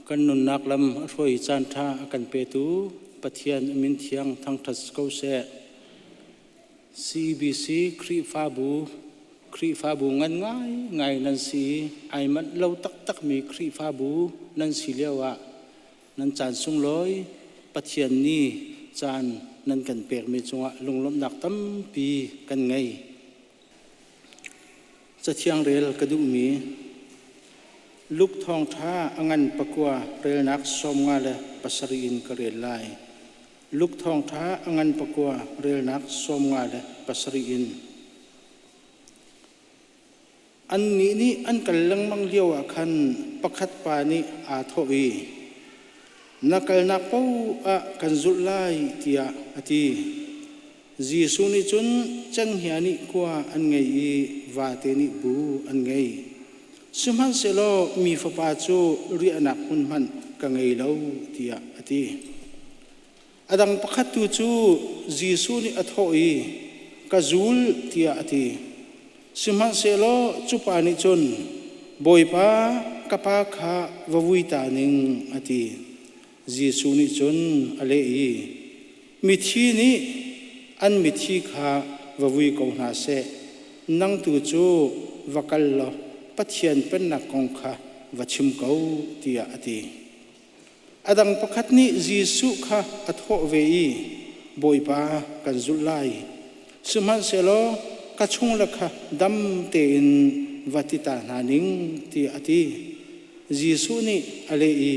Kan nunnak lam a hruai caan ṭha a kan petu Pathian a min thiang thangṭhat si ko seh. CBC Khrihfabu Khrihfabu ngan ngaingai nan si i ai manh lo taktakmi Khrihfabu nan si lioah nan caan sunglawi Pathian nih caan nan kan pekmi cungah lunglawmhnak tampi kan ngei. Cathiang rel ka duhmi Luke thawngṭha a ngan pakua relnak 57 in ka rel lai. Luke thawngṭha a ngan pakua relnak 57 in. Annih nih an kal lengmang lioah khan pakhat pa nih aa thawh i, Na kalnak paoh ah kan zulh lai, tiah a ti. Jesuh nih cun cenghngia nih kua an ngei i vate nih bu an ngei. Sihmanhsehlaw mi Fapa cu riahnak hmun hmanh ka ngei lo tiah a ti. A dang pakhat tu cu Jesuh nih a thawh i, Ka zul tiah a ti. Sihmanhsehlaw cu pa nih cun, Bawipa, ka pa kha va vui ta ning, a ti. Jesuh nih cun a leh i, Mithi nih an mithi kha va vui ko hna seh, nang tu cu va kal law Pathian Pennak kong kha va chim ko, tiah a ti. A dang pakhat nih Jesuh kha a thawh ve i, Bawipa, kan zulh lai. Sihmanhsehlaw ka chungle kha dam tein va ti ta hna ning, tiah a ti. Jesuh nih a leh i,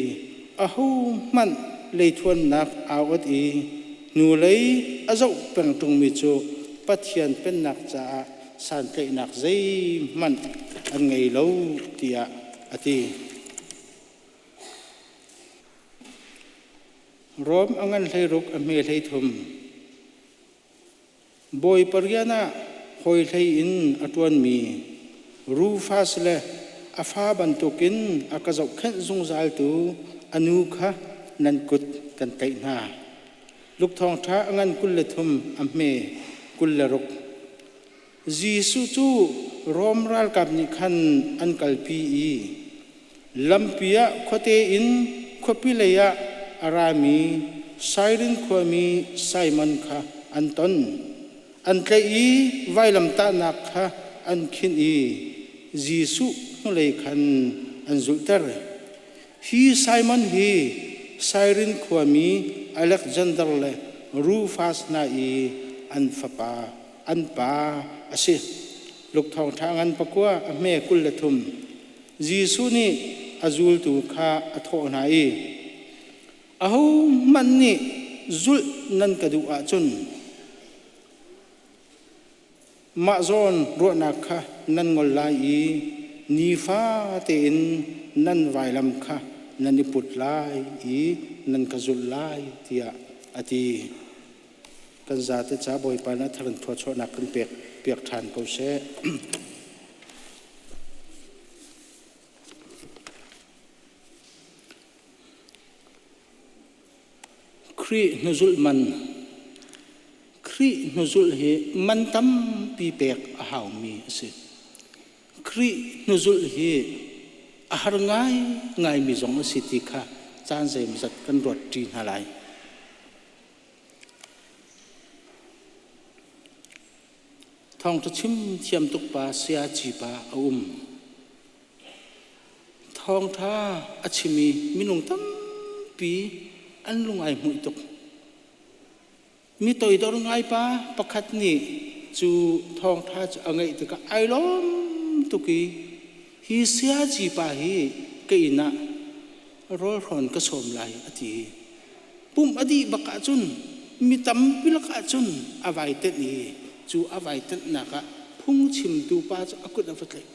Ahohmanh leithuannak aa ot i hnulei a zoh peng ṭungmi cu Pathian Pennak caah santlaihnak zeihmanh an ngei lo, tiah a ti. Rom a ngan 16 a hme 33. Bawipa rian ah hawi hlei in a ṭuanmi Rufus le a fa bantukin a ka zohkhenh zungzaltu a nu kha nan kut kan tlaih hna. Luke Thawngṭha a ngan 23 a hme 26. Jesuh cu Rom ralkap nih khan an kalpi i lampi ah khuate in khuapi lei ah a rami Sairin khuami Simon kha an ton. An tlaih i vailamtahnak kha an khinh i Jesuh hnulei khan an zulhter. Hi Simon hi Sairin khuami Alexander le Rufus hna i an fapa an pa a si. Luke thawngṭha ngan pakua a hme 23. Jesuh nih a zultu kha a thawh hna i, Ahohmanh nih zulh nan ka duh ahcun mah zawn ruahnak kha nan ngol lai i nifa tein nan vailam kha nan i put lai i nan ka zulh lai, tiah a ti. Kan zate ca Bawipa nih a thar in thluachuahnak kan pek piak ṭhan ko seh. Khrih hnuzulh man Khrih hnuzulh hi man tampi pek a haumi a si. Khrih hnuzulh hi a har ngaingaimi zong a si ti kha caan zeimawzat kan ruat ṭi hna lai. Thawngṭha chim thiam tuk pa Sayaci pa a um. Thawngṭha a chim i minung tampi an lung ai hmuih tuk. Mi toidor ngai pa pakhat nih cu thawngṭha cu a ngaih tikah ai lawm tuk i hi Sayaci pa hi ka inn ah rawlhrawn ka sawm lai a ti. Pumh a dih bak ahcun mi tampi lakah cun a vai tenh i cu a vai tenhnak ah phungchimtu pa cu a kut a va tlaih.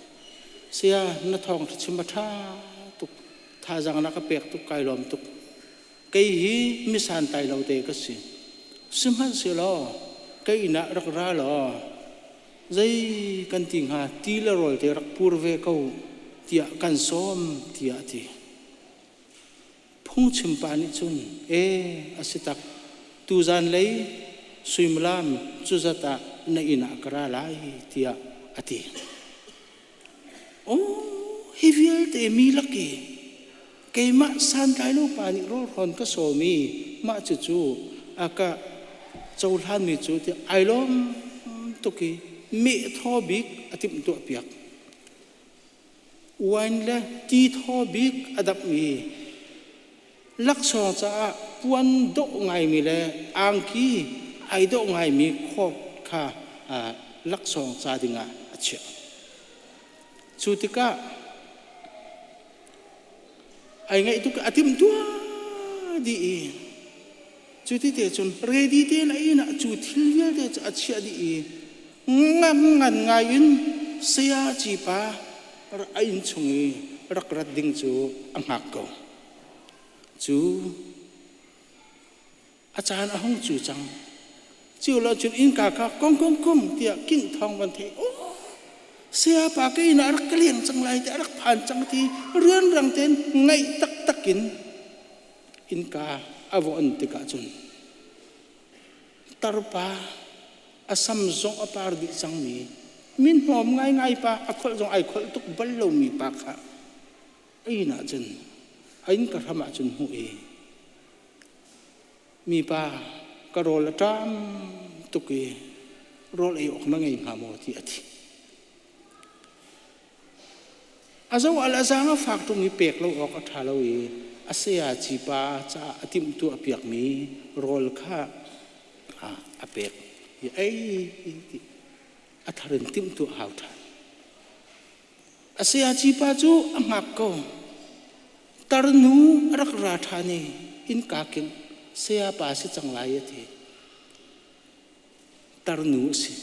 Saya, na thawngṭha chim a ṭha tuk. Thazaang na ka pek tuk, kai lawm tuk. Kei hi mi santlai lo te ka si. Sihmanhsehlaw ka inn ah rak ra law zei kan ti hnga ti le rawl te rak pur ve ko tiah kan sawm tiah a ti. Phungchim pa nih cun, Ee, a si tak. Tuzan lei suimilam cuzat ah na inn ah ka ra lai, tiah a ti. Aw, hi vialte mi lak i Keimah santlai lo pa nih rawlhrawn ka sawm i mah cucu a ka cohlanmi cu tiah ai lawm tuk i meh thaw bik a timhtuahpiak. Wine le ti thaw bik a damh i laksawng caah puan dawh ngaimi le angki ai dawh ngaimi coat kha laksawng ca dingah a chiah. Cu tikah ai ngaih tuk a timhtuah dih i cu ti te cun ready tein a inn ah cu thil vialte cu a chiah dih i ngan ngan ngai in sayaci pa a inn chung i rak rat ding cu a hngak ko. Cu a caan a hung cu cang. Cu lo cun innka kha kong kong kong tiah kingh thawng van theih. Oh, sayapa ka inn ah a rak ka leng cang lai ti a rak phan cang ti rianrang tein ngaih taktak in innka a va on tikah cun tarpa a sam zong a par dih cangmi min hnawm ngaingai pa a kholh zong ai kholh tuk bal lomi pa kha a inn ah cun a inn ka hram ah cun hmuh i mipa ka rawl a ṭam tuk i rawl ei awk na ngei hnga maw ti a thi. A zo al a zaang a fak ṭung i pek lo awk a ṭha lo i a sayaci pa caah a timhtuah piakmi rawl kha a pek i ei ti a thar in timhtuah hau ṭhan. A sayaci pa cu a hngak ko. Tarnu a rak ra ṭhan i innka king sayapa si cang lai a ti. Tarnu a si.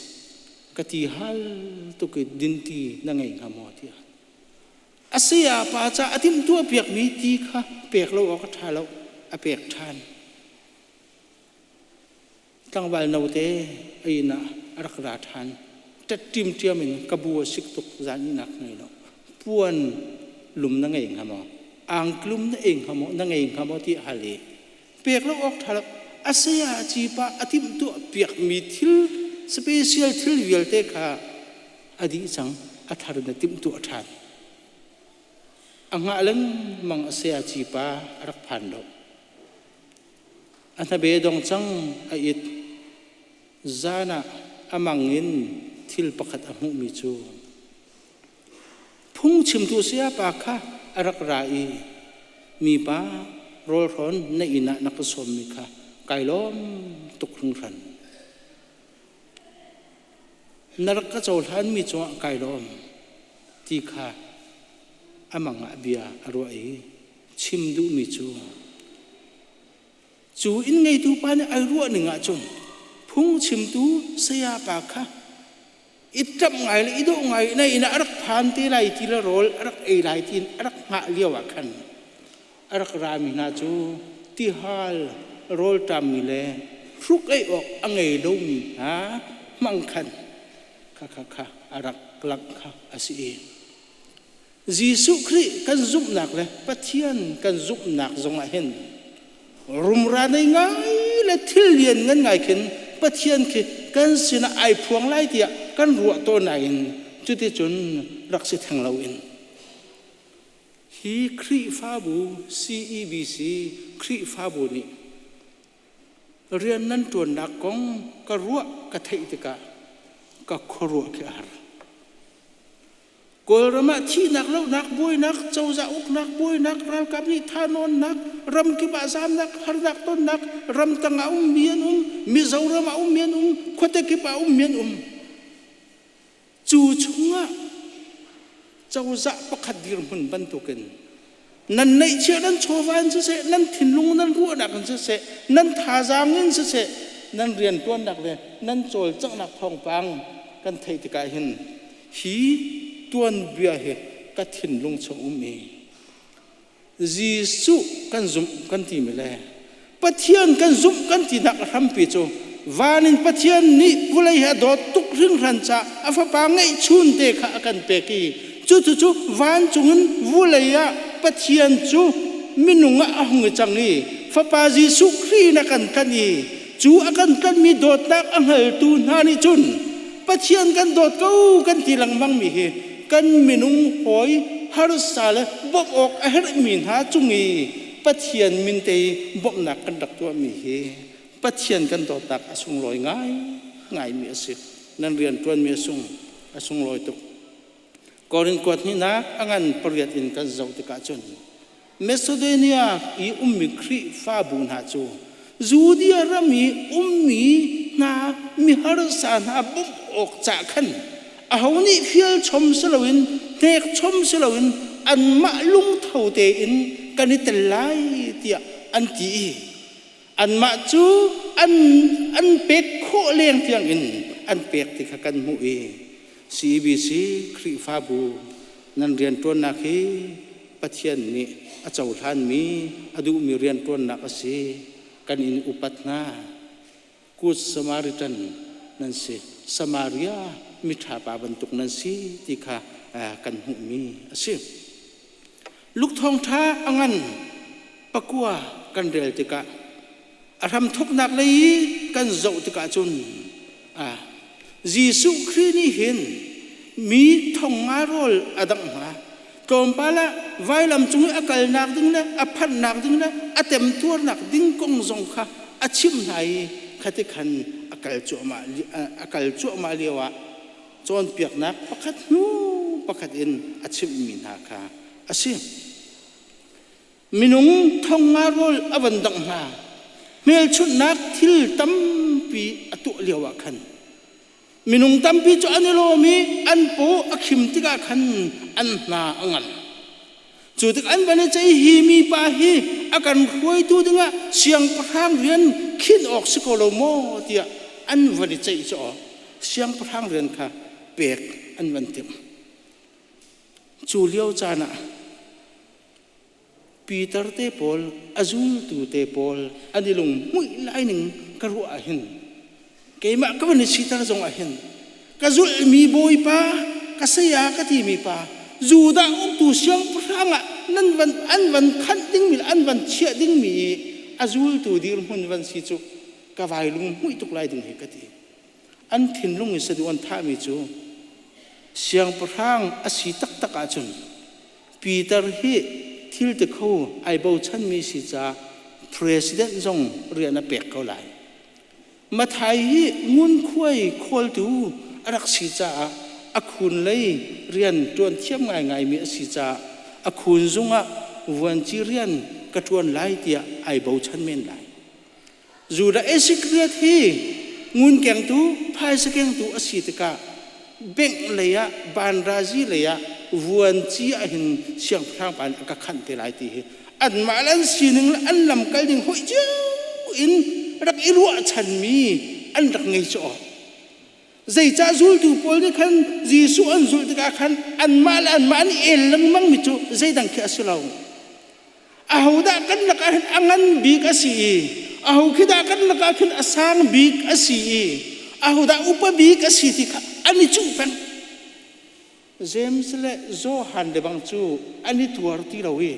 Ka ti hal tuk i dinti na ngei hnga maw tiah. A sayapa ca a timhtuah piakmi ti kha pek lo awk a ṭha lo, a pek ṭhan. Tlangval note a inn ah a rak ra ṭhan. Ṭet ṭimṭiam in ka bu a sik tuk zan ihnak ngei lo. Puan lum na ngei hnga maw? Angklum na ei hnga maw? Na ngei hnga maw ti a hal i pek lo awk ṭha lo. A saya cipa a timhtuah piakmi thil special thil vialte kha a dih cang. A thar in a timhtuah ṭhan. A hngah lengmang a saya cipa a rak phan lo. A hnabe dong cang a it. Zan ah a mang in thil pakhat a hmuhmi cu phungchimtu sayapa kha a rak ra i mipa rawlhrawn na inn ah na ka sawmmi kha kai lawm tuk hringhran. Na rak ka cohlanmi cungah kai lawm ti kha a mang ah bia a ruah i chim duhmi cu cu inn ngeitu pa nih ai ruah ning ahcun phungchimtu sayapa kha i ṭamh ngai le i dawh ngai na inn ah a rak phan te lai ti le rawl a rak ei lai tiin a rak hngah lio ah khan a rak rami hna cu tihal rawlṭammi le hruk ei awk a ngei lomi hna hmang khan kha kha kha a rak langh kha a si i Jesuh Khrih kan zumhnak le Pathian kan zumhnak zongah hin rumra nei ngai le thil lian ngan ngai khin Pathian khi kan sinah ai phuang lai tiah kan ruah tawn nain cuticun rak si theng loin hi Khrihfabu CEBC Khrihfabu nih rian nan ṭuannak kong ka ruah ka theih tikah ka khuaruah khi a har. Kawlram ah thihnak, lohnak, buainak, cozah uknak, buainak, ralkap nih thahnawnnak, ramkip ah zamnak, harnak tonnak, ramtang ah ummi an um, Mizoram ah ummi an um, khuate kip ah ummi an um. Cu chungah cozah pakhat dirhmun bantukin nan neihchiah nan chawva in siseh, nan thinlung nan ruahnak in siseh, nan thazaang in siseh, nan rianṭuannak le nan cawlcanghnak thawngpang kan theih tikah hin Hi tuanbia hi ka thinlung chung um i Jesuh kan zumh kan timi le Pathian kan zumh kan tinak a hrampi cu van in Pathian nih vawlei hi a dawt tuk hringhran caah a fapa ngeihchun te kha a kan pek i cu cu vancung in vawlei ah Pathian cu minung ah a hung i cang i fapa Jesuh Khrih in a kan tlanh i cu a kan tlanhmi dawtnak a hngaltu hna nih cun Pathian kan dawt ko kan ti lengmangmi hi kan minung hawi harsa le bawmh awk a herhmi hna cung i Pathian min te i bawmhnak kan rak tuahmi hi Pathian kan dawtnak a sunglawi ngai ngaimi a si. Nan rianṭuanmi a sung a sunglawi tuk. Korin kuat hnihnak a ngan pariat in kan zoh tikah cun Macedonia i ummi Khrihfabu hna cu Judea ram i ummi hna miharsa hna bawmh awk ca khan aho nih fial chom si loin hnek chom si loin anmah lungtho tein kan i tel lai tiah an ti i anmah cu an an pek khawh leng tiangin an pek ti kha kan hmuh i CBC Khrihfabu nan rianṭuannak hi Pathian nih a cohlanmi a duhmi rianṭuannak a si. Kan in upat hna. Good Samaritan nan si. Samaria miṭha pa bantuk nan si ti kha kan hmuhmi a si. Luke thawngṭha a ngan pakua kan rel tikah a hramthawknak lei i kan zoh tikah cun Jesuh Khrih nih hin mi thong nga rawl a dangh hna. Tlawmpal ah vailam cung i a kalnak ding le a phanhnak ding le a temtuarnak ding kong zong kha a chimh hna i khati khan a kal cuahmah a kal cuahmah lioah cawnpiaknak pakhat hnu pakhat in a chimhmi hna kha a si. Minung thong nga rawl a van dangh hna. Hmelchunhnak thil tampi a tuah lio ah khan minung tampi cu an i lawm i an paw a khim tikah khan an hna a ngam. Cu tik an van i ceih hi mi pa hi a kan hruaitu dingah siangpahrang rian khinh awk si ko lo maw tiah an van i ceih cu siangpahrang rian kha pek an van timh. Cu lio caan ah Peter te pawl a zultu te pawl an i lunghmuih lai ning ka ruah ah hin keimah ka van i siter zong ah hin ka zulhmi Bawipa ka saya ka timi pa Judah uktu siangpahrang ah nan van an van khanh dingmi le an van chiah dingmi i a zultu dirhmun van si cu ka vai lunghmuih tuk lai ding hi ka ti. An thinlung in saduh an thahmi cu siangpahrang a si taktak ahcun Peter hi thil ti kho ai bochanmi si caah president zong rian a pek ko lai. Mathai hi ngunkhuai khawltu a rak si caah a khun lei rian ṭuan thiam ngaingaimi a si caah a khun zung ah vuanci rian ka ṭuan lai tiah ai bochan men lai. Judah Iskariot hi ngunkengtu, phaisa kengtu a si tikah bengh lei ah banrazi lei ah vuanci ah hin siangpahrang pa nih a ka khanh te lai ti hi anmah le an sining le an lamkal ding hoih cio in rak i ruahchanmi an rak ngei cu aw. Zeicah zultu pawl nih khan Jesuh an zulh tikah khan anmah le anmah an i el lengmangmi cu zeidang khi a si lo. Ahodah kan lakah hin a ngan bik a si i aho khi dah kan lakah khin a sang bik a si i ahodah upa bik a si ti kha an i cuh peng. James le Johan le bang cu an i tuar ti lo i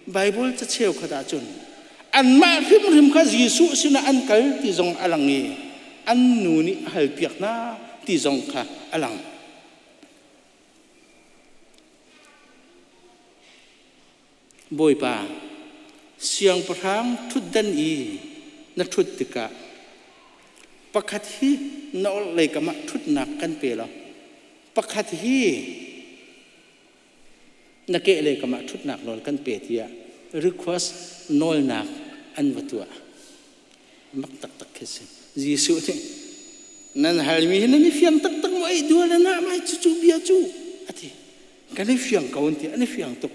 Baibal ca cheukhat ah cun anmah hrimhrim kha Jesuh sinah an kal ti zong a lang i an nu nih a halpiak hna ti zong kha a lang. Bawipa, siangpahrang ṭhutdan i na ṭhut tikah pakhat hi na orhlei kam ah ṭhutnak kan pe law pakhat hi na kehlei kam ah ṭhutnak nawl kan pe tiah request nawlnak an va tuah. Mak taktak khi si. Jesuh nih nan halmi hi nan i fiang taktak maw ei dual na mai cucu bia cu a ti. Kan i fiang ko an ti an i fiang tuk.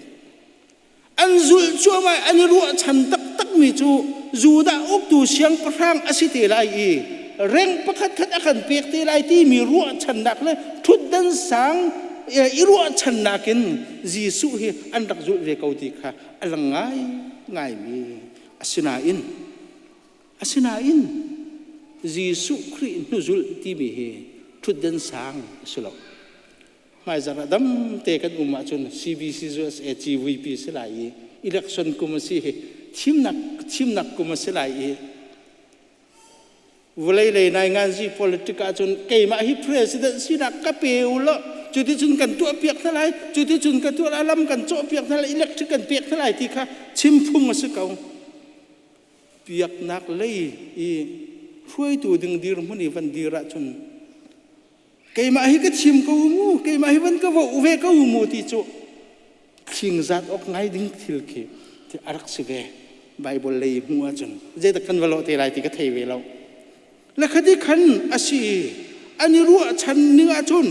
An zulh cuahmah an i ruahchan taktakmi cu Judah uktu siangpahrang a si te lai i reng pakhat khat a kan pek te lai timi ruahchannak le ṭhutdan sang i ruahchannak in Jesuh hi an rak zulh ve ko ti kha a lang ngai ngaimi Asinain asinain Jesuh Khrih hnuzulh timi hi ṭhutdan sang a si lo. Hmaizarh ah dam te kan um ahcun CBC USA CVP si lai i election kum a si hi thimnak thimnak kum a si lai i vawlei lei nainganzi politic ahcun keimah hi president sinak ka pe u law. Cuticun kan tuahpiak hna lai, cuticun ka tuah lai, lam kan cawhpiak hna lai, electric kan pek hna lai ti kha chim phung a si ko. Biaknak lei i hruaitu ding dirhmun i van dir ahcun keimah hi ka thim ko mu, keimah hi van ka voh ve ko mu ti cu thingzat awk ngai ding thil khi a rak si ve. Bible lei hmuh ahcun zeidah kan va lawh te lai ti ka thei ve lo. Le khati khan a si i an i ruahchan ning ahcun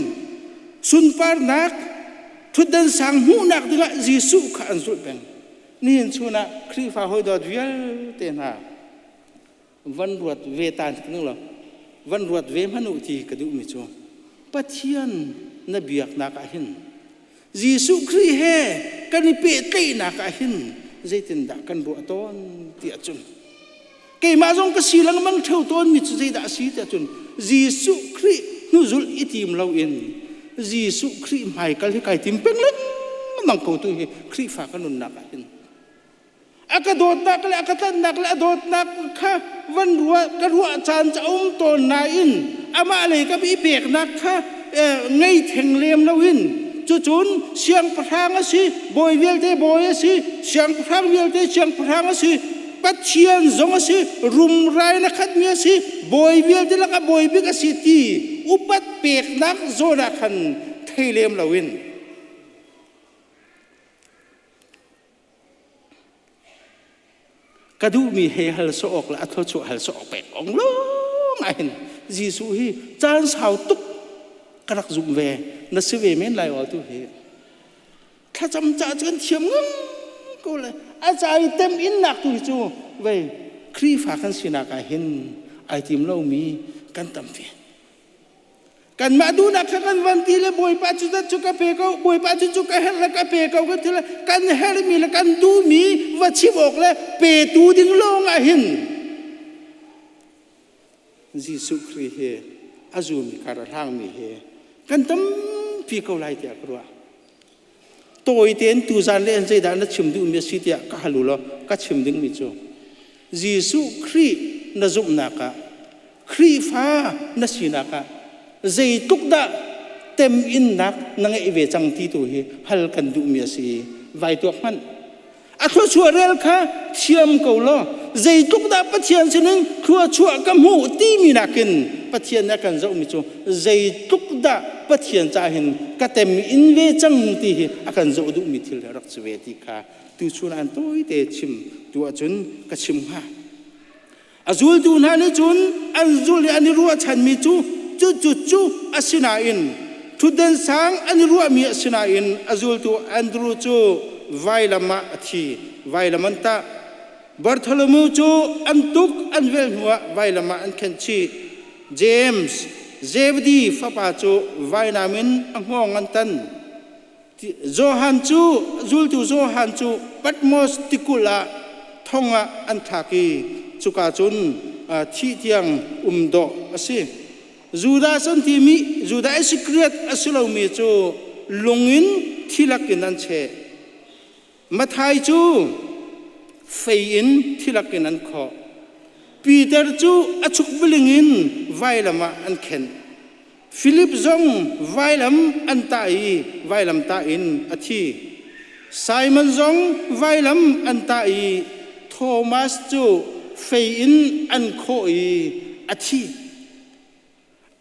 sunparnak ṭhutdan sang hmuhnak dingah Jesuh kha an zulh peng. Nihin chun ah Khrihfa hawidawt vialte hna van ruat ve ta ning law van ruat ve hmanh u ti ka duhmi cu Pathian na biaknak ah hin Jesuh Khrih he kan i pehtlaihnak ah hin zeitindah kan ruah tawn ti ahcun keimah zong ka si lengmang ṭheo tawnmi cu zeidah a si ti ahcun Jesuh Khrih hnuzulh i tim loin Jesuh Khrih hmaikal hi kai tim peng lengmang ko tu hi Khrihfa ka nunnak ah hin a ka dawtnak le a ka tlanhnak le a dawtnak kha van ruah ka ruah caan cu a um tawn nain amah lei ka i peknak kha ngei theng lem loin cucun siangpahrang a si, bawi vialte bawi a si, siangpahrang vialte siangpahrang a si, Pathian zong a si, rumrai na khatmi a si, bawi vialte lakah bawi bik a si ti upat peknak zawn ah khan thei lem loin Ka duhmi he hal sawh awk le a thluachuah hal sawh awk pek ong lawng ah hin Jesuh hi caan sau tuk ka rak zumh ve. Na si ve men lai aw tu hi. Thlacam ca cu kan thiam ngang ko le a ca i tem in nak tu hi cu vei Khrihfa kan sinak ah hin ai tim lomi kan tam ve. Kanmah duhnak kha kan van ti le Bawipa cu dat cu ka pe ko, Bawipa cu cu ka herh le ka pe ko kan ti le kan herhmi le kan duhmi va chim awk le petu ding lawng ah hin Jesuh Khrih hi a zumi kar a hlangmi hi kan tampi ko lai tiah ka ruah. Tawi tein tuzan le zeidah na chim duhmi a si tiah ka hal u law ka chim dingmi cu Jesuh Khrih na zumhnak ah Khrihfa na sinak ah zeitluk dah teminnak na ngeih ve cang ti tu hi hal kan duhmi a si. Vai tuak hmanh. A thluachuah rel kha thiam ko law zeitluk dah Pathian sinin thluachuah ka hmuh timi nakin Pathian nih a kan zohmi cu zeitluk dah Pathian ca hin ka tem in ve cang ti hi a kan zoh duhmi thil rak si ve ti kha tuchun an tawite chim tu ahcun ka chim hnga. A zultu hna nih cun an zulh i an i ruahchanmi cu cucu cu a si nain ṭhutden sang an i ruahmi a si nain a zultu Andru cu vailam ah a thi, vailam an tah. Bartholomew cu an tuk an velh hnuah vailam ah an khenh chih. James, Zebedi fapa cu vainam in a hngawng an tan. Johan cu zultu Johan cu Patmos tikulh ah thong ah an thlak i cuka cun thih tiang um dawh a si. Judas an timi Judas Iskariot a si lomi cu lung in thi lakin an cheh. Matthai cu fei in thi lakin an khawh. Peter cu a chukbiling in vailam ah an khenh. Philip zong vailam an tah i vailam tah in a thi. Simon zong vailam an tah i Thomas cu fei in an khawh i a thi.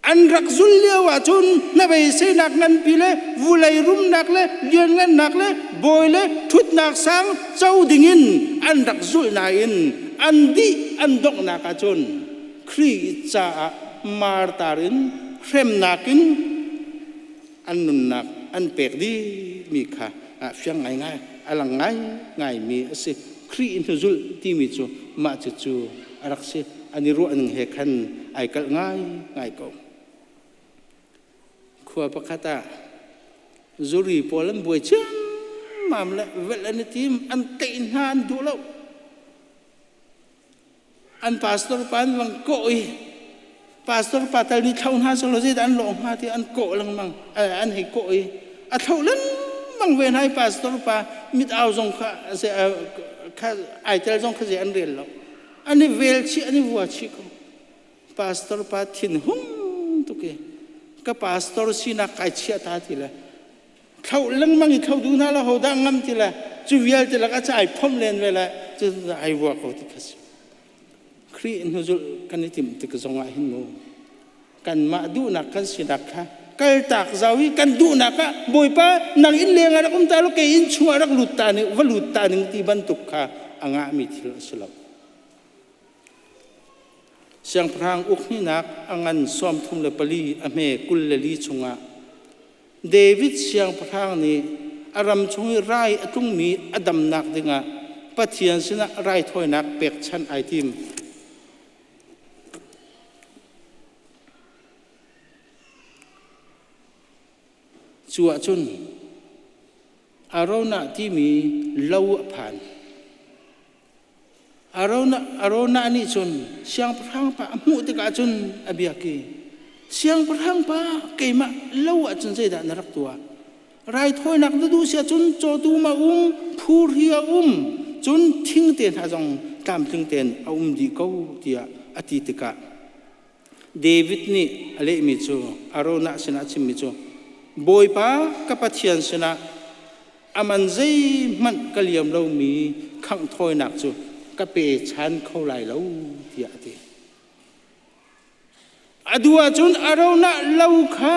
An rak zul lio ahcun hnabeiseinak nganpi le vulei rumnak le lianngannak le bawi le ṭhutnak sang co dingin an rak zulh nain an dih an donghnak ahcun Khrih caah martar in hremnak in an nunnak an pek dihmi kha fiang ngaingai a lang ngaingaimi a si. Khrih hnuzulh timi cu mah cucu a rak si. An i ruahning he khan ai kalh ngaingai ko. Khua pakhat ah zuri pawl an buai ciammam le velh an i tim, an tlaih hna an duh lo. An pastor pa an vang kawh i pastor pa tal nih thlo hna selaw zeidah an lawh hnga ti an kawh lengmang, an hei kawh i a thlo lengmang ve hna i pastor pa mit au zong kha kha ai tel zong kha zei an rel lo. An i vel chih, an i vua chih ko. Pastor pa thin hung tuk i. Ka pastor sinak kai chiah ta ti le thlo lengmang i thlo duh hna lo ho dah ngam ti le cu vialte lak a ai phomh len ve le cu ai vua ko ti kha si. Khrih hnuzulh kan i timh tik zong ah hin mu kanmah duhnak kan sinak kha kaltak zau i kan duhnak ah Bawipa nang inn leng ah rak um ta lo kei inn chung ah rak lut ta ning va lut ta ning ti bantuk kha a ngahmi thil a si lo. Siangpahrang uk hnihnak a ngan 34 a hme 24 chungah David siangpahrang nih a ram chung i rai a tlungmi a damnak dingah Pathian sinah raithawinak pekchanh ai tim. Cu ahcun Araunah timi lo a phan. Araunah nih cun siangpahrang pa a hmuh tikah cun a biak i, Siangpahrang pa, keimah lo ahcun zeidah na rak tuah? Raithawinak na duh si ahcun cawtum a um, phurhi a um, cun thingte hna zong tlamtling tein a um dih ko, tiah a ti tikah David nih a lehmi cu Araunah sinah a chimmi cu, Bawipa ka Pathian sinah a man zeihmanh ka liam lomi khangh thawinak cu ka pe chan kho lai lo tiah a ti. A duh ahcun a ronah lo kha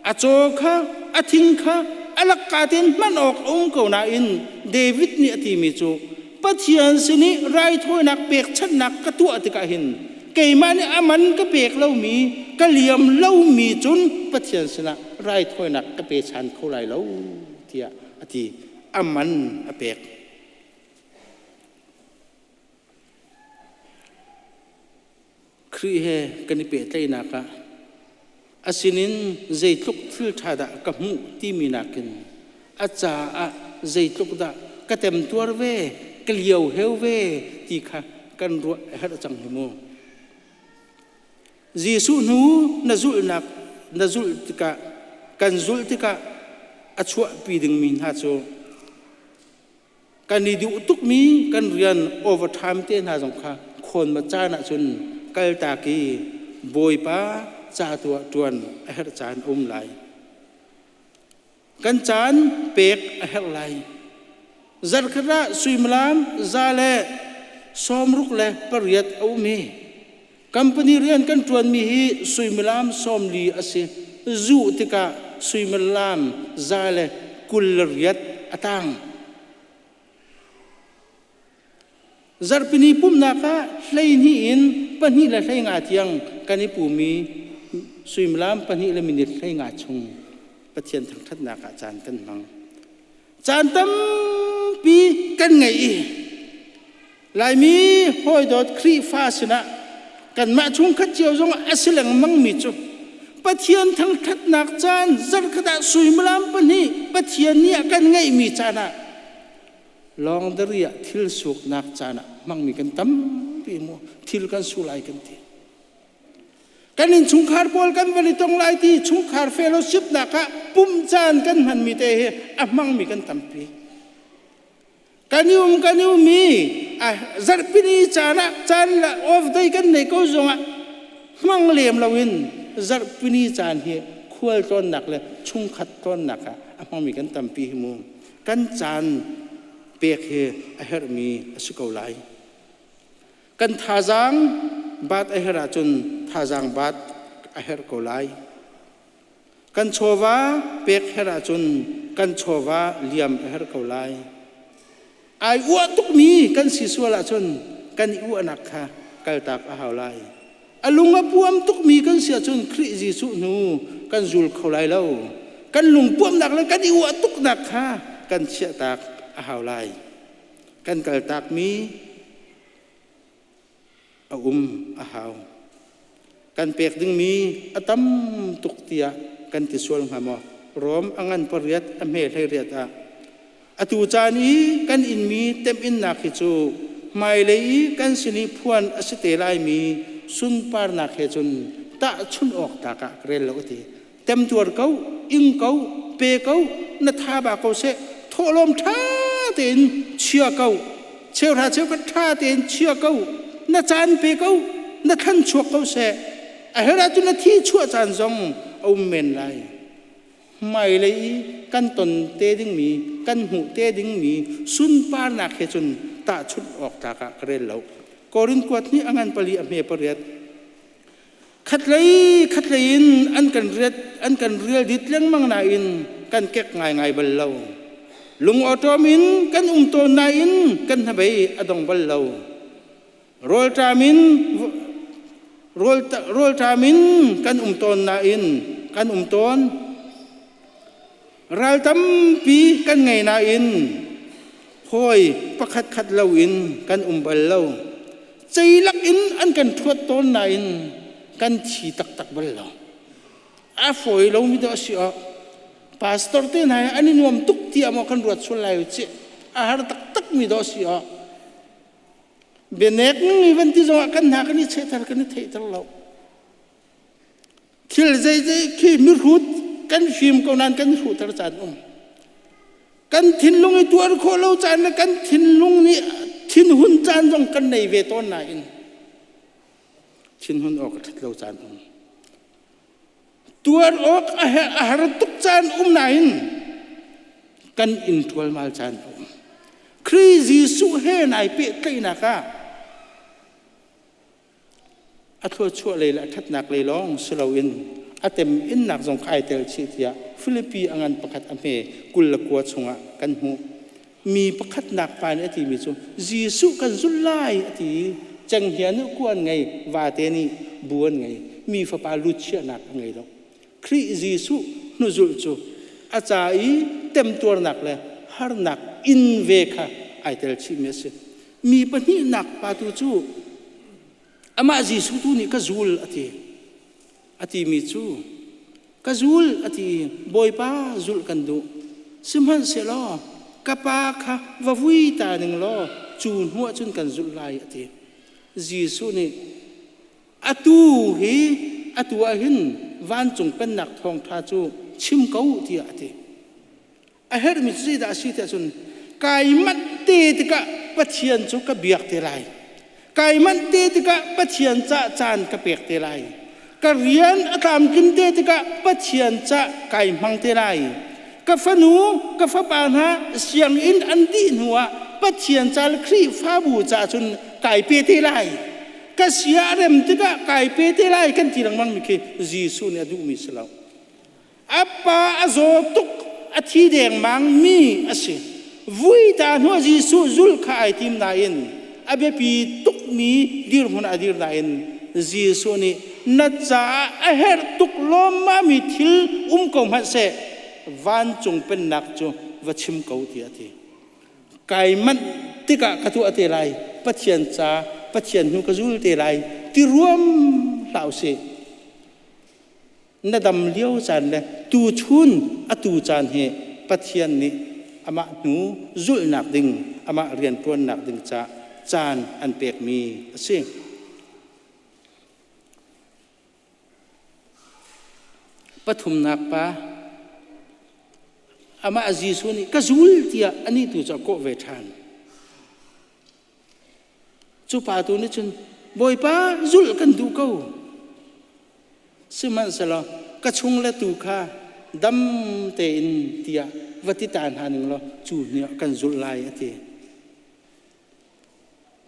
a caw kha a thing kha a lakka tein hman awk a um ko nain David nih a timi cu Pathian sin i raithawinak pekchanhnak ka tuah tikah hin keimah nih a man ka pek lomi ka liam lomi cun Pathian sinah raithawinak ka pe chan kho lai lo tiah a ti. A man a pek. Khrih he kan i pehtlaihnak ah a sinin zeitluk thil ṭha dah ka hmuh timi nakin a caah zeitluk dah ka temtuar ve, ka lio heu ve ti kha kan ruah a herh cang hi mu. Jesuh hnu na zulhnak na zulh tikah kan zulh tikah a chuahpi dingmi hna cu Kan i duh tukmi kan rian overtime te hna zong kha khawnma caan ahcun kaltak i Bawipa ca tu ah ṭuan a herh caan a um lai. Kan caan pek a herh lai. Zarhkhat ah suimilam 168 a um i company rian kan ṭuanmi hi suimilam 40 a si. Zuh tikah suimilam 128 a tang. Zarhpini pumhnak ah 12 in 2:15 tiang kan i pum i suimilam 2 le minit 15 chung Pathian thangṭhatnak ah caan kan hmang. Caan tampi kan ngei i Laimi hawidawt Khrihfa sinah kanmah chungkhat cio zong a si lengmangmi cu Pathian thangṭhatnak caan zarhkhat ah suimilam 2 Pathian nih a kan ngeihmi caan ah lawngdari ah thil suknak caan ah hmangmi kan tampi mu thil kan su lai kan ti. Kan innchungkhar pawl kan van i tong lai ti chungkhar fellowship nak ah pumh caan kan hmanmi te hi a hmangmi kan tampi. Kan i um kan i um i zarhpini caan ah caan la off day kan nei ko zongah hmang lem loin zarhpini caan hi khual tlawnnak le chungkhat tlawnnak ah a hmangmi kan tampi hi mu. Kan caan pek hi a herhmi a si ko lai. Kan thazaang baat a herh ahcun thazaang baat a herh ko lai. Kan chawva pek herh ahcun kan chawva liam a herh ko lai. Ai uah tukmi kan si sual ahcun kan i uahnak kha kaltak a hau lai. A lung a puam tukmi kan si ahcun Khrih Jesuh hnu kan zul kho lai lo. Kan lungpuamnak le kan i uah tuknak kha kan chiahtak a hau lai. Kan kaltakmi a um a hau. Kan pek dingmi a tam tuk tiah kan ti sual hnga maw? Rom a ngan 8 a hme 18 ah atu caan i kan inmi temhinnak hi cu hmailei i kan sin i phuan a si te laimi sunparnak he cun tahchunh awk tlak ah ka rel lo a ti. Temtuar ko, ing ko, pe ko, na tha ba ko seh, thawhlawm ṭha tein chia ko, cheuhra cheukhat ṭha tein chia ko, na caan pe ko, na thlan chuak ko seh. A herh ahcun na thi chuah caan zong a um men lai. Hmailei i kan ton te dingmi, kan hmuh te dingmi sunparnak he cun tahchunh awk tlak ah ka rel lo. Korin kuat nih a ngan pali a hme pariat. Khatlei khatlei in an kan riat an kan rial dit lengmang nain kan kek ngaingai bal lo. Lung awṭawm in kan um tawn nain kan hnabei a dong bal lo. Rawlṭam in rawlṭam in kan um tawn nain kan um tawn. Ral tampi kan ngei nain hawi pakhatkhat loin kan um bal lo. Ceilak in an kan ṭhuat tawn nain kan thi taktak bal lo. A fawi lomi dawh a si awk. Pastor te hna hi an i nuam tuk tiah maw kan ruat sual lai u cih. A har taktakmi dawh a si awk. Bianek mi van ti zongah kan hna kan i chehter kan i theihter lo. Thil zeizei khi mihrut kan fim ko nain kan hruhter caan um. Kan thinlung i tuar khawh lo caan le kan thinlung nih thinhun caan zong kan nei ve tawn nain thinhun awk a ṭhat lo caan um. Tuar awk a har tuk caan um nain kan in ṭualmal caan um. Khrih Jesuh he nai pehtlaihnak ah a thluachuah lei le a ṭhatnak lei lawng si loin a teminnak zong kha ai tel chih tiah Filipi a ngan pakhat a hme 29 chungah kan hmuh. Mi pakhatnak pa nih a timi cu Jesuh kan zulh lai a ti i cenghngia nih ku an ngei, vate nih bu an ngei, mi fapa luchiahnak a ngei lo. Khrih Jesuh hnuzulh cu a ca i temtuarnak le harnak in ve kha ai tel chihmi a si. Mi pahnihnak pa tu cu amah Jesuh tu nih ka zul a ti. A timi cu ka zul a ti i Bawipa zulh kan duh. Sihmanhsehlaw ka pa kha va vui ta ning law cu hnuah cun kan zulh lai a ti. Jesuh nih atu hi atu ah hin vancung pennak thawngṭha cu chim ko tiah a ti. A herhmi cu zeidah a si tiah cun kai manh te tikah Pathian cu ka biak te lai. Kai manh te tikah Pathian cah caan ka pek te lai. Ka rian a tlamtlim te tikah Pathian cah kai hmang te lai. Ka fanu, ka fapa hna sianginn an dih hnuah Pathian ca le Khrihfabu caah cun kai pe te lai. Ka sia a rem tikah kai pe te lai kan ti lengmang mi khi Jesuh nih a duhmi si lo. A pa a zaw tuk, a thi dengmang mi a si. Vui ta hnuah Jesuh zulh kha ai tim nain a biapi tukmi dirhmun a dir nain Jesuh nih na caah a herh tuk lawmmami thil um ko hmanh seh vancung pennak cu va chim ko tiah a ti. Kai manh tikah ka tuah te lai, Pathian ca, Pathian hnu ka zul te lai ti ruam hlah usih. Na dam lio caan le tuchun atu caan hi Pathian nih amah hnu zulhnak ding, amah rianṭuannak ding ca caan an pekmi a si. Pathumnak pa amah Jesuh nih ka zul tiah anih tu cu a kawh ve ṭhan. Cu pa tu nih cun Bawipa zulh kan duh ko. Sihmanhsehlaw ka chung le tu kha dam tein tiah va ti ta hna ning law cu hni ah kan zulh lai a ti.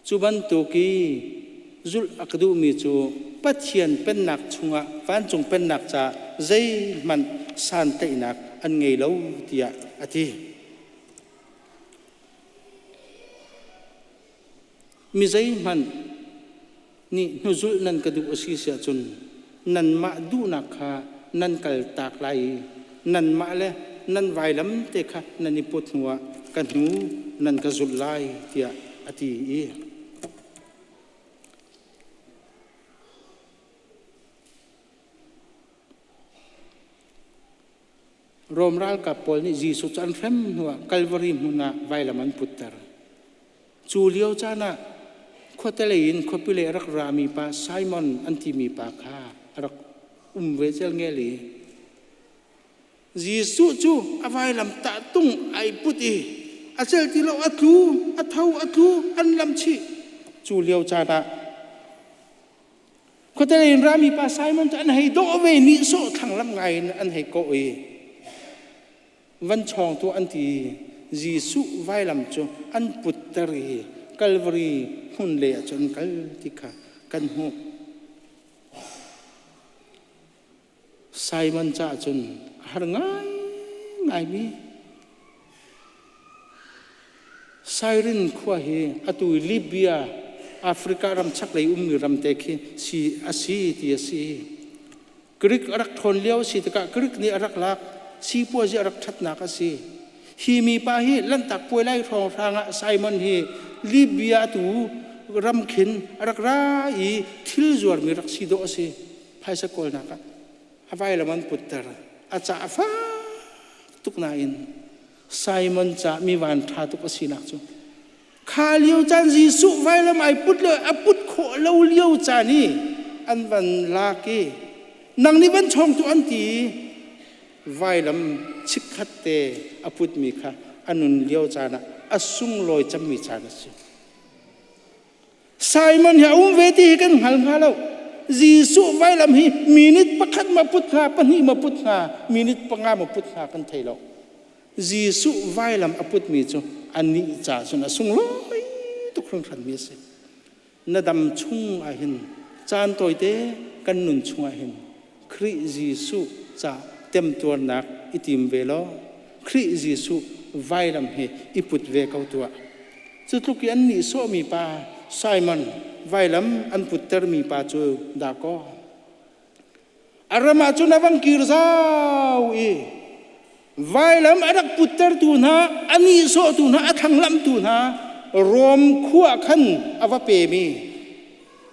Cu bantuk i zulh a ka duhmi cu Pathian pennak chungah vancung pennak caah zeihmanh santlaihnak an ngei lo tiah a ti. Mi zeihmanh nih hnuzulh nan ka duh a si si ahcun nanmah duhnak kha nan kaltak lai i nanmah le nan vailam te kha nan i put hnuah ka hnu nan ka zulh lai tiah a ti i Rom ralkap pawl nih Jesuh cu an hrem hnuah Kalvari hmun ah vailam an putter. Cu lio caan ah khuate lei in khuapi lei a rak rami pa Simon an timi pa kha a rak um ve celngel i Jesuh cu a vailam tah tung ai put i a cel ti lo a tlu a tho a tlu an lam chih. Cu lio caan ah. Khuate in rami pa Simon cu an hei dawh ve, nihsawh thlanglamh ngai in an hei kawh i van chawng tuah an ti. Jesuh vailam cu an putter i Calvary hmun lei ah cun an kal ti kha kan hmuh. Simon caah cun a har ngaingaimi. Siren khua hi atu i Libya, Africa ram chaklei ummi ram te khi si a si ti a si. Greek a rak ṭhawn lio a si tikah Greek nih a rak lak, sipuazi a rak ṭhatnak a si. Hi mipa hi Lanhtak Puai lai hrawnghrang ah Simon hi Libya atu ram khin a rak ra i thil zuarmi rak si dawh a si. Phaisa kawlnak ah a vailam an putter. A ca a fak tuk nain Simon ca mi van ṭha tuk a sinak cu kha lio caan Jesuh vailam ai put lo, a put khawh lo lio caan i an van lak i nang nih van chawng tu an ti i vailam chikkhat te a putmi kha a nun lio caan ah a sunglawi cemmi caan a si. Simon hi a um ve ti hi kan hngal hnga lo. Jesuh vailam hi minute pakhat ma put hnga, pahnih ma put hnga, minute panga ma put hnga kan thei lo. Jesuh vailam a putmi cu anih ca cun a sunglawi tuk hringhranmi a si. Na dam chung ahhin, caan tawite kan nun chung ahhin Khrih Jesuh ca temtuarnak i tim ve law Khrih Jesuh vailam hi i put ve ko tuah. Cu tluk i an nihsawhmi pa Simon vailam an puttermi pa cu dakaw. A ram ah cun a vang kir zau i vailam a rak puttertu hna, a nihsawhtu hna, a thlanglamhtu hna Rom khua khan a va pem i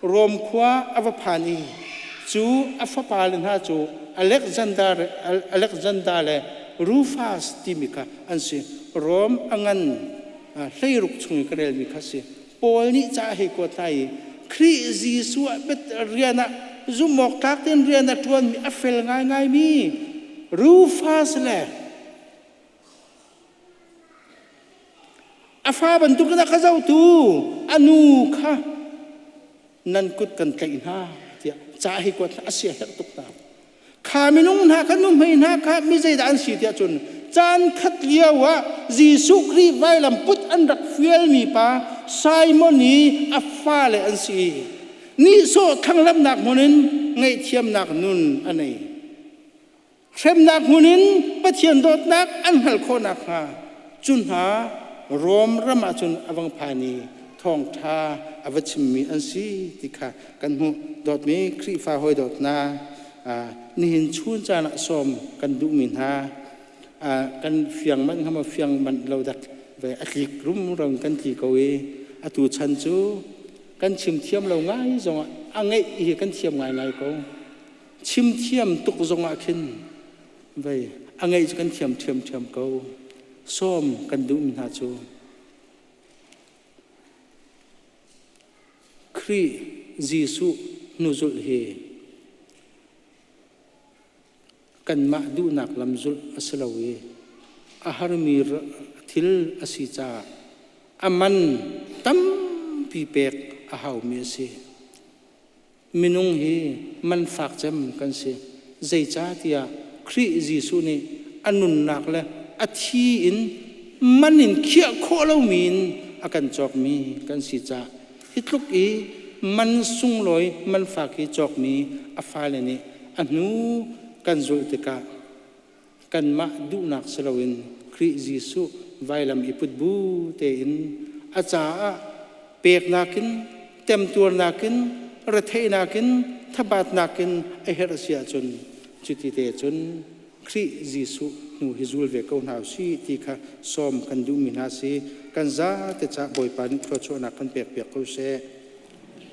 Rom khua a va phan i cu a fapale hna cu Alexander, Alexander le Rufus timi kha an si. Rom a ngan 16 chung i ka relmi kha si. Paul nih ca a hei kuat hna i Khrih Jesuh ah rian ah zumhawktlak tein rian a ṭuanmi a fel ngaingaimi Rufus le a fa bantukin a ka zohtu a nu kha nan kut kan tlaih hna tiah ca hi kuat a sia herh tuk hna. Kha minung hna kha, nuhmei hna kha mi zeidah an si tiah cun caan khat lio ah Jesuh Khrih vailam put an rak fialmi pa Simon i a fale an si. Nihsawh thlanglamnak hmun in ngaihthiamnak nun a nei. Hremnak hmun in Pathian dawtnak an hngalh khawh nakhnga cu hna Rom ram ah cun a vang phan i thawngṭha a va chimmi an si ti kha kan hmuh. Dawtmi Khrihfa hawi dawtna, nihin chun caan ah sawm kan duhmi hna kan fiang manh hnga maw, fiang manh lo dak ve, a tlik rumro in kan tli ko i atu chan cu kan chim thiam lo ngai zongah a ngeih hi kan thiam ngaingai ko. Chim thiam tuk zongah khin vei a ngeih cu kan thiam ṭhiamṭhiam ko. Sawm kan duhmi hna cu Khrih Jesuh hnuzulh hi kanmah duhnak lam zulh a si lo i a harmi thil a si caah a man tampi pek a haumi a si. Minung hi man fak cem kan si. Zeicahtiah Khrih Jesuh nih a nunnak le a thi in man in khiah khawh lomi in a kan cawkmi kan si caah hi tluk i man sunglawi man fak hi cawkmi a fale nih a hnu kan zulh tikah kanmah duhnak si loin Khrih Jesuh vailam i put bu tein a caah peknak in, temtuarnak in, retheihnak in, thabatnak in a herh a si ahcun cuti te cun Khrih Jesuh hnu hi zul ve ko hna usih ti kha sawm kan duhmi hna si. Kan zate cah Bawipa nih thluachuahnak kan pekpiak ko seh.